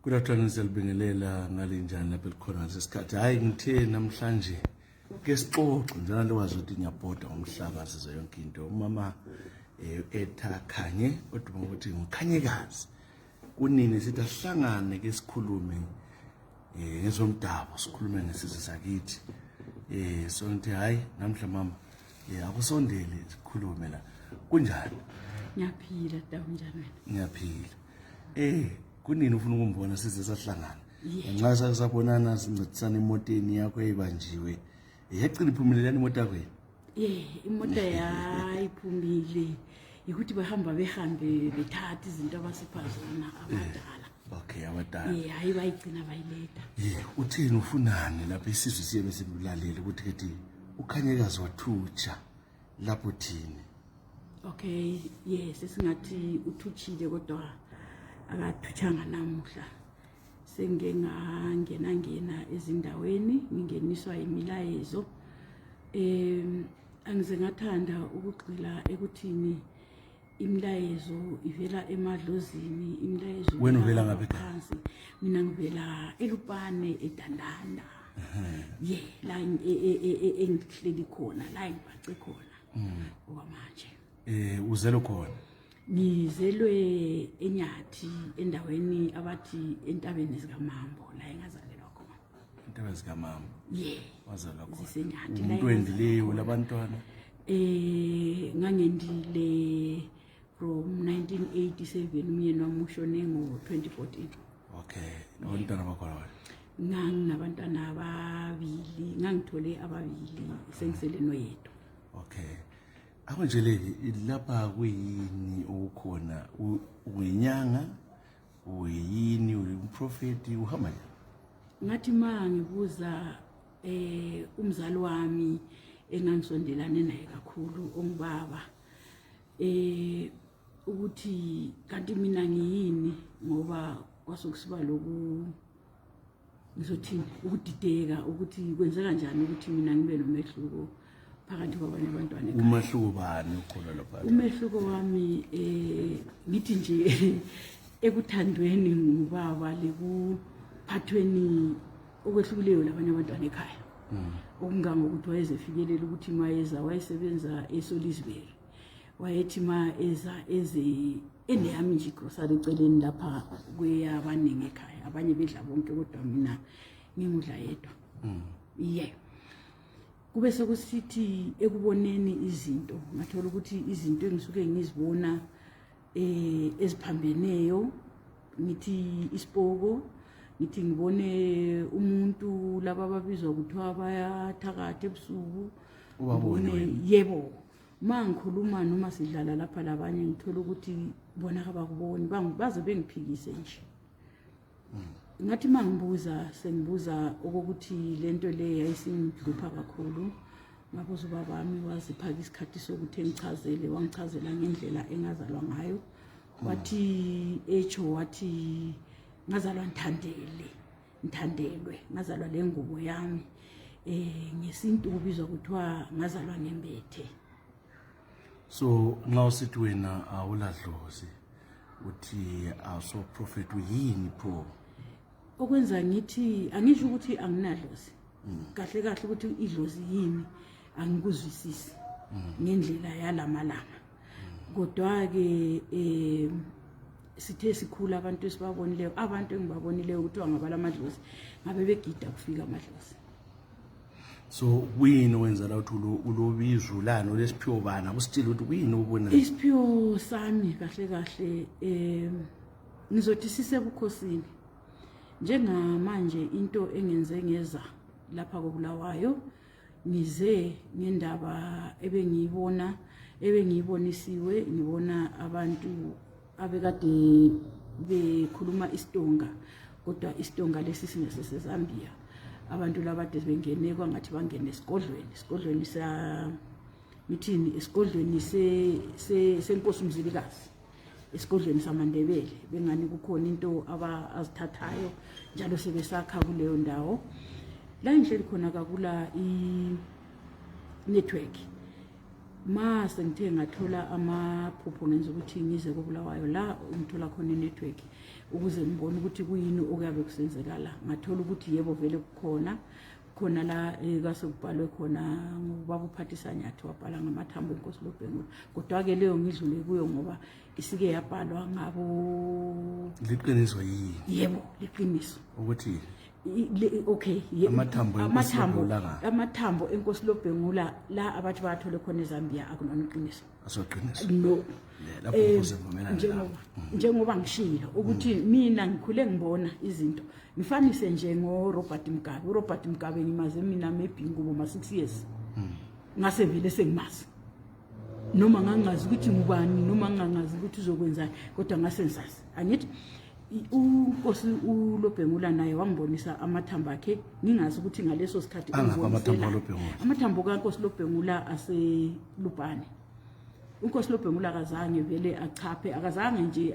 Good afternoon, siyalibingelela ngalinjani lapho elikhona ngalesi sikhathi. Hhayi, ngithe namhlanje ke sixoxe njalo wazi ukuthi ngiyabhoda ngomhlaba sizo yonke into. Umama Etha Khanye oduma ukuthi nguKhanyekazi. Kunini sithi asihlangane ke sikhulume ngezomdabu, sikhulume ngesizwe sakithi. So ngithi hayi namhla mama akusondele sikhulume la. Kunjani? Ngiyaphila da, unjani wena? Ngiyaphila. Kunini ufuna ukumbona size sahlangana? Nxa sake sabonana sincedisana emoteni yakho eyibanjiwe. Yagcina iphumelelani imoto yakho yini? Imoto yayiphumile. Yikuthi bahamba behambe bethatha izinto abasipha zona abadala. Okay, abadala. Hayi bayigcina bayiletha. Uthini ufunani lapha isizwe siye besibulalela ukuthi kethi uKhanyekazi wathutsha lapho thini? Okay, yes, singathi uthutshile kodwa akathutshanga namuhla. Sengike ngangena ngena ezindaweni ngingeniswa imilayezo. Angize ngathanda ukugxila ekuthini imilayezo ivela emadlozini, imilayezo Wena uvela ngaphi ekhaya? phansi. Mina ngivela eLupane eDandanda. Ye, la engihleli khona, la engibhace khona okwamanje. Uzelwe khona? Ngizelwe eNyathi, endaweni abathi entabeni zikaMambo, la engazalelwa khona. Entabeni zikaMambo? Ye. Wazalwa khona. Zisenyathi, la Umuntu wendileyo engazalwa khona. labantwana? Ngangendile from 1987, umyeni wami ushone ngo-2014. Okay, nabantwana bakhona wena? Nganginabantwana ababili, ngangithole ababili, sengisele noyedwa. Okay. Akunjeleki lapha kuyini okukhona? Uyinyanga, uyini, uyumprofeti, uhamba njani? Ngathi ma ngibuza umzali wami engangisondelane naye kakhulu ongubaba, ukuthi kanti mina ngiyini, ngoba kwasekusiba loku ngizothini ukudideka ukuthi kwenzeka kanjani ukuthi mina ngibe nomehluko phakathi kwabanye abantwana ekhaya. Umehluko bani ukhona lapha? Umehluko wami ngithi nje ekuthandweni ngubaba lekuphathweni okwehlukileyo labanye abantwana ekhaya. Okungangokuthi wayezefikelela ukuthi mayeza wayesebenza eSalisbury. Wayethi ma eza eze eneyami nje igrosari eceleni lapha kweyabaningi ekhaya, abanye bedla bonke kodwa mina ngingudla yedwa. Ye. Kube sekusithi ekuboneni izinto ngathola ukuthi izinto engisuke ngizibona eziphambeneyo, ngithi isipoko, ngithi ngibone umuntu laba ababizwa kuthiwa bayathakatha ebusuku. Ubabone Ngibone, wena? Yebo. Ma ngikhuluma noma sidlala lapha labanye ngithola ukuthi bona kabakuboni, baze bengiphikise nje. Ngathi ma ngibuza sengibuza okokuthi lento le yayisingidlupha kakhulu, ngabuza ubabami waziphaka isikhathi sokuthi engichazele, wangichazela ngendlela engazalwa ngayo. Wathi etsho wathi ngazalwa ngithandele, ngithandelwe, ngazalwa le ngubo yami. Ngesintu kubizwa kuthiwa ngazalwa ngembethe. So nxa usithi wena awuladlozi, uthi awuso prophet, uyini pho? Okwenza ngithi angisho ukuthi anginadlozi. Kahle kahle ukuthi idlozi yini angikuzwisisi ngendlela yalamalanga. Kodwa ke sithe sikhula abantu esibabonileyo, abantu engibabonileyo ukuthi bangabala amadlozi ngabe begida kufika amadlozi. So kuyini owenza la ukuthi ulobizo lani olesiphiwo bani? Akusitshele ukuthi kuyini obonayo. Isiphiwo sami kahle kahle ngizothi sisebukhosini. Njengamanje into engenze ngeza lapha koBulawayo, ngize ngendaba ebengiyibona, ebengiyibonisiwe, ngibona abantu abekade bekhuluma isiTonga, kodwa isiTonga lesi singeseseZambia. Abantu labade bengene kwangathi bangene esigodlweni, esigodlweni sa ngithini, esigodlweni senkosi uMzilikazi, esigodlweni samaNdebele, bengani kukhona into azithathayo njalo sebesakha kuleyo ndawo. La ngihleli khona kakula i-network. Ma sengithe ngathola amaphupho, ngenza ukuthi ngize koBulawayo la ngithola khona i-network ukuze ngibone ukuthi kuyini okuyabe kusenzekala. Ngathola ukuthi yebo, vele kukhona khona la kwasekubhalwe khona ngubaba uPhathisa Nyathi, wabhala ngamathambo enkosi Lobhengula. Kodwa-ke leyo ngidlule kuyo ngoba isike yabhalwa ngabo. Liqiniso yini? Yebo, liqiniso. Ukuthi Okay. Amathambo enkosi amathambo Lobhengula ngaphi? Amathambo enkosi Lobhengula la abathi bawathole khona eZambia akulona iqiniso. Asoqiniso? No. Lapho kuzevumelana. Njengoba ngishilo ukuthi mina ngikhule ngibona izinto, ngifanise nje ngoRobert Mugabe. uRobert Mugabe ngimaze mina maybe ngubo ma 6 years, ngase vele sengimazi, noma ngangazi ukuthi ngubani, noma ngangazi ukuthi uzokwenzani, kodwa ngase ngisazi. Angithi unkosi uLobhengula naye wangibonisa amathambo akhe, ngingazi ukuthi ngaleso sikhathi Angaphi amathambo ungiboniselani. kaLobhengula? Amathambo kankosi Lobhengula aseLupane. Unkosi Lobhengula akazange vele achaphe, akazange nje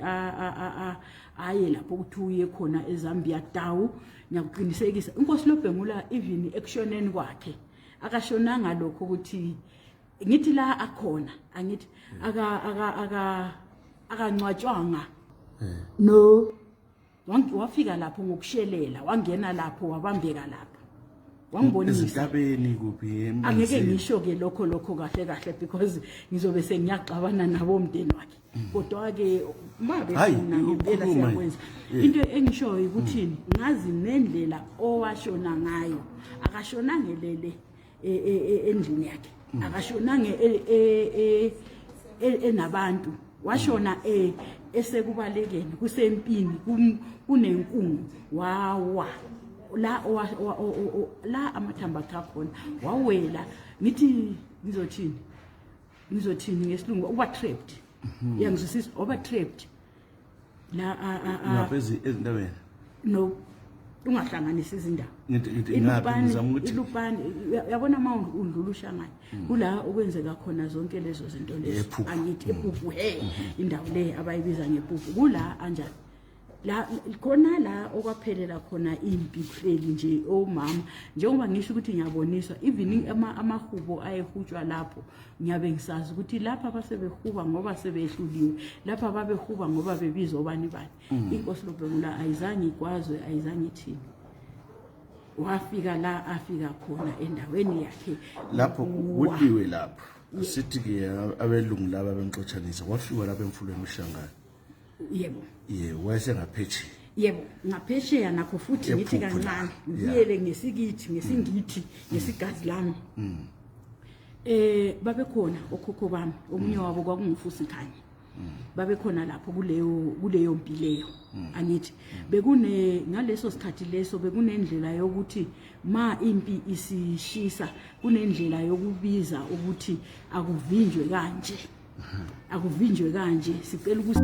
aye lapho ukuthi uye khona eZambia dawu. Ngiyakuqinisekisa, inkosi Lobhengula even ekushoneni kwakhe akashonanga lokho ukuthi ngithi la akhona, angithi aka aka aka akangcwatshwanga. No, wafika lapho ngokushelela, wangena lapho, wabambeka lapho, wangibonisa. Ezintabeni kuphi? Angeke Emanzini? ngisho ke lokho kahle kahle because ngizobe sengiyaxabana nabo umndeni wakhe, kodwa ke ma Hayi, befuna ngempela ukhuluma. siyakwenza. Into engishoyo ukuthini, ngazi nendlela owashona ngayo. Akashonanga elele endlini yakhe, akashonanga enabantu, washona esekubalekeni, kusempini, kunenkungu, wawa la la amathambo akhe akhona, wawela. Ngithi ngizothini ngesilungu, uba trapped, uyangizwisisa? Waba trapped la Ngapha ezintabeni? No, ungahlanganisi izindawo. Ngithi ngaphi, ngizama ukuthi ILupane, uyabona, uma udlula uShangane, kula okwenzeka khona zonke lezo zinto lezo. Ephuphu. Angithi ePupu, he, indawo le abayibiza ngePupu, kula anjani la khona la okwaphelela khona impi, kuhleli nje omama. Njengoba ngisho ukuthi ngiyaboniswa, even amahubo ayehutshwa lapho, ngiyabe ngisazi ukuthi lapha basebehuba ngoba sebehluliwe, lapha babehuba ngoba bebizwa obani bani. Inkosi Lobhengula ayizange igwazwe, ayizange ithini, wafika la afika khona endaweni yakhe. Lapho Wa. kuliwe lapho, sithi-ke abelungu laba bemxotshanisa, wafiwa lapha emfuleni uShangane. Yebo. Ye, wayesengaphetsheya. Yebo, ngaphesheya nakho futhi ngithi Ephuphu la. kancane ngibuyele ngesikithi, ngesingithi, ngesigazi lami. Babekhona okhokho bami, omunye wabo kwakunguFusi Khanye, babekhona lapho kuleyo mpi leyo. Angithi bekune ngaleso sikhathi leso bekunendlela yokuthi ma impi isishisa, kunendlela yokubiza ukuthi akuvinjwe kanje, akuvinjwe kanje, sicela ukuthi